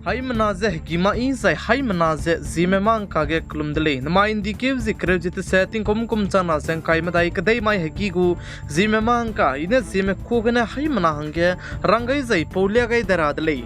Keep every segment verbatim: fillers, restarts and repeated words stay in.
Haimena ze hegi mai zai haimena ze Zeme mangka ge kelum de lei. Namai ’ndikeu zi kereu zi tese tingkum kum changna ze ’ngkai medai kedei mai hegi gu Zeme mangka, i ne Zeme ku gene haimena hangge rang gai zai pau lia gai de ra de lei.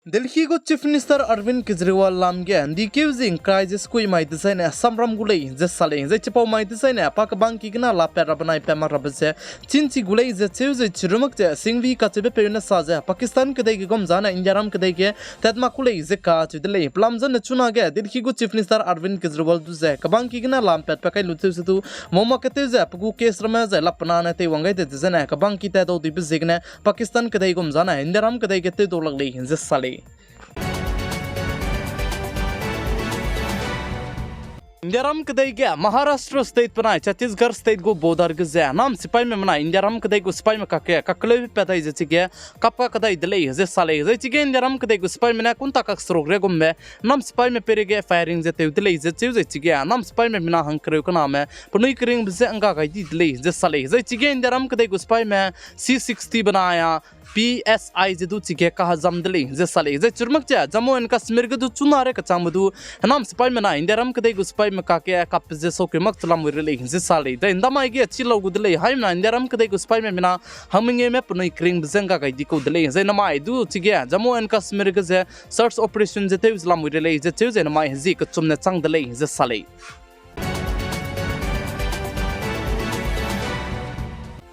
Delhi gu Chief Minister Arvind Kejriwal lam ge ’ndikeu zi ’ngkai ze sekui mai dezaine samram gu lei ze sa lei. Zai chipau mai dezaine pa kebangki gene lapat ra benai pat mak rabe ze chinchi gu lei ze cheu ze chirumak ze singvi kacheube peu ne sa ze Pakistan kedei ge gum zane Indiaram kedei ge tat mak gu lei ze kacheu de lei. Pelam zane chunage Delhi gu Chief Minister Arvind Kejriwal du ze kebangki gene lam pat pa kai lu cheu se du mau mak ketew ze pe gu case ramme zai lap pena ne teiwang gai de dezaine kebangki tat dau dibe ziegene Pakistan kedei gum zane Indiaram kedei ge tew dau lak lei ze sa lei. Indiaram kedei ge Maharashtra State benai Chhattisgarh State gu border ge ze nam sipaime menai Indiaram kedei gu sipaime kakge kakleube pat dai ze chige kapka kedai de lei ze sa lei. Zai chige Indiaram kedei gu sipaime ne kunta kak seruk ria gumbe nam sipaime peireige firing ze tew de lei ze cheu zai chige nam sipaime mina hangkereu kename penui keringbe ze ’ngga gai di de lei ze sa lei. Zai chige Indiaram kedei gu sipaime C sixty benai a P S I ze du chige kahezam de lei ze sa lei. Zai chirumak ze Jammu and Kashmir ge du chuna re kechangbe du henam sipaime na Indiaram kedei gu sipaime kakge kapbe ze saukeu mak che lamui re lei ze sa lei. Zai ’ndamai ge chi lau gu de lei, haimena Indiaram kedei gu sipaime mina hangmengeume penui keringbe ze ’ngga gai di kau de lei. Zai namai du chige Jammu and Kashmir ge ze search operation ze tew ze lamui re lei ze cheu zai namai hezi kechum ne chang de lei ze sa lei.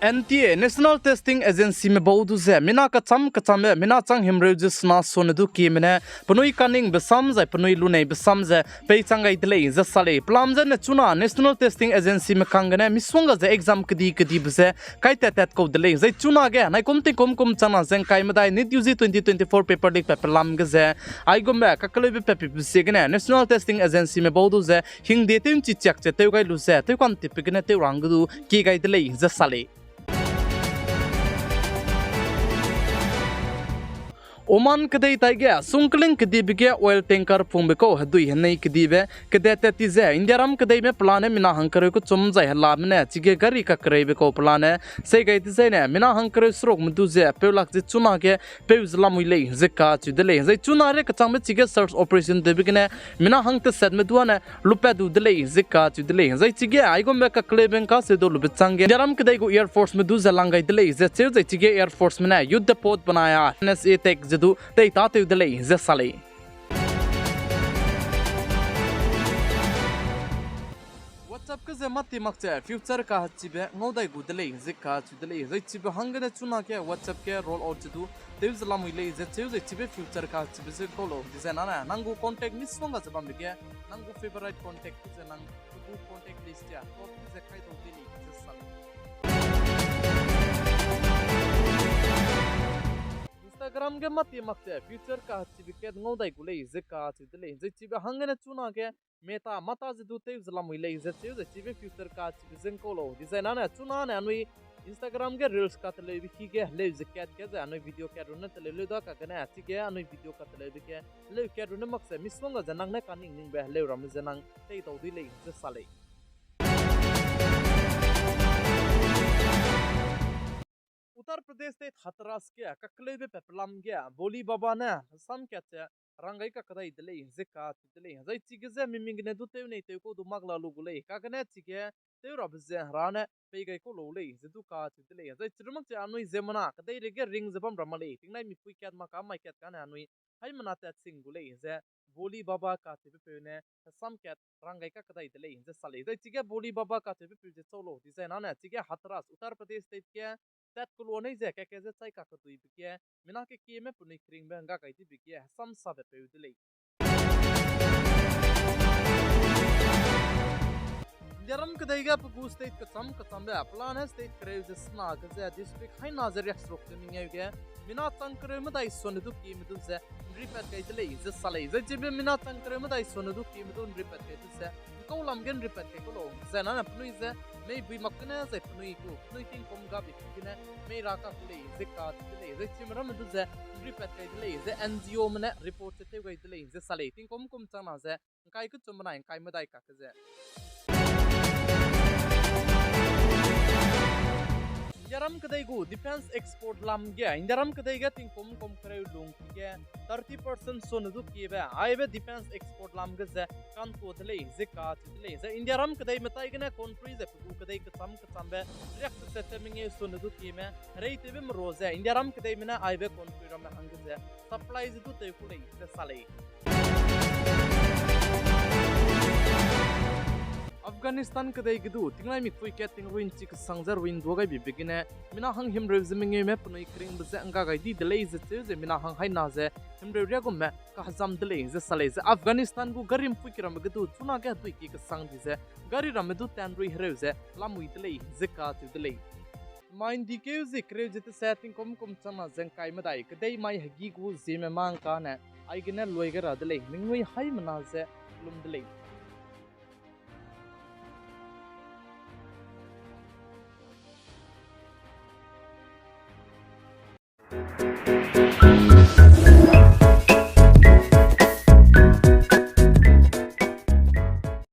N T A, National Testing Agencyme bau du ze mina kecham kechambe mina chang himreu ze sena sone du kieme ne penui kaningbe sam zai penui luneibe sam ze peichang gai de lei ze sa lei. Pelam zane chuna National Testing Agencyme kang gene misongga ze exam kedi kedibe ze kai tat tat kau de lei. Zai chunage naikum tingkum kum changna ze ’ngkai medai NEET U G twenty twenty-four paper leak pat pelam ge ze aigumbe kakleube pat pibe ziegene National Testing Agencyme bau du ze hingde tew ’nchichiak ze tew gai lu ze tew kantipbe gene tew ra hangge du kie gai de lei ze sa lei. Oman kedei taige sungkling kedibe ge oil tanker pungbe kau hedui henei kedibe kedat tat ti ze Indiaram kedeime pelane mina hangkereu kechum zai helame ne chige gari kakereibe kau pelane sei gai dezaine mina hangkereu serukme du ze peu lak ze chunage peu ze lamui lei ze kacheu de lei. Zai chuna re kechangbe chige search operation tewbe gene mina hangtesetme du ane lupat du de lei ze kacheu de lei. Zai chige aigumbe kakleube ’ngka seu dau lube changge Indiaram kedei gu Air Forceme du ze lang gai de lei ze cheu zai chige Air Forceme ne Yudhapod benai a N S A tech ze du teitatew de lei ze sa lei. WhatsApp ge ze mâti mak ze feature kahechibe ngau dai gu de lei ze kacheu de lei. Zai chibe hanggene chunage WhatsApp ge roll out ze du tew ze lamui lei ze cheu zai chibe feature kahechibe ze kau lau. Dizai nane nang gu contact misongga ze bambe ge nang gu favorite contact ge ze nang gu contact list ya top ge ze kai dau de lei ze sa lei. Instagram ge mâti mak ze feature kahechibe kat ngau dai gu lei ze kacheu de lei. Zai chibe hanggene chunage Meta mata ze du tew ze lamui lei ze cheu zai chibe feature kahechibe ze kau lau. Dizai nane chunane anui Instagram ge reels kateleube ki ge heleu ze kat ge zai anui video kat runne teleu leu da kagene chige anui video kateleube ge heleu kat runne mak ze misongga ze nang ne kaning ningbe heleu ramme ze nang teidau dui lei ze sa lei. Uttar Pradesh State Hathras ge kakleube pat pelam ge Bhole Baba ne hesam kat ze rang gai kakdai de lei ze kacheu de lei. Zai chige ze mimik gene du tew nei tew kau du mak la lu gu lei. Kagene chige tew rabe ze Hera ne pei gai kau lau lei ze du kacheu de lei. Zai chirumak ze anui ziemmena kedeirei ge ring ze bam ra mak lei. Tingnaimipui kat mak ka mai kat kane anui haimena tat sing gu lei ze Bhole Baba kacheubepeu ne hesam kat rang gai kakdai de lei ze sa lei. Zai chige Bhole Baba kacheubepeu ze chau lau dizai nane chige Hathras, Uttar Pradesh State ge tat kelua nei ze keke ze chai kakeduibe ge mina kekieme penui keringbe ngga gai dibe ge hesam sabe peu de lei. Indiaram kedei ge pe gu state kecham kechambe pelane state kereu ze sena ge ze district haina ze riakseruk ze mengeu ge mina chang kereu medai sone du kieme du ze nripat kai de lei ze sa lei. Zai chibe mina chang kereu medai sone du kieme du nripat kai du ze nkau lam ge nripat kai kau lau. Zai nane penui ze mei bui mak gene zai penui gu penui tingkum gabe gene mei ra kak ku lei ze kacheu de lei. Zai chime ramme du ze nripat kai de lei ze N G Ome ne report ze tew gai de lei ze sa lei. Tingkum kum changna ze ngkai kechum benai ngkai medai kak ze Indiaram kedei gu defence export lam ge Indiaram kedei ge tingkum kum kereu lungki ge thirty percent sone du kiebe aibe defence export lam ge ze kantua de lei ze kacheu de lei. Zai Indiaram kedeime tai gene country ze pe gu kedei kecham kechambe riak teset te mengeu sone du kieme hereitewbe merua ze Indiaram kedeime ne aibe country ramme hangge ze supply ze du tew ku lei ze sa lei. Afghanistan kedei ge du tinglai mikpui kat tingrui nchi kesang ze rui ndua gaibibe gene mina hang himreu ze mengeume penui keringbe je ngga gai di de lei ze cheu ze mina hang haina ze himreu riagumme kahezam de lei ze sa lei. Zai Afghanistan gu gari mpui kerambe ge du chunage hedui ki kesang di ze gari ramme du tanrui hereu ze lamui de lei ze kacheu de lei. Mai ndikeu ze kereu ze tese tingkum kum changna ze ngkai medai kedei mai hegî gu Zeme mangka ne aigene luai gai ra de lei, ningnui haimena ze lum de lei.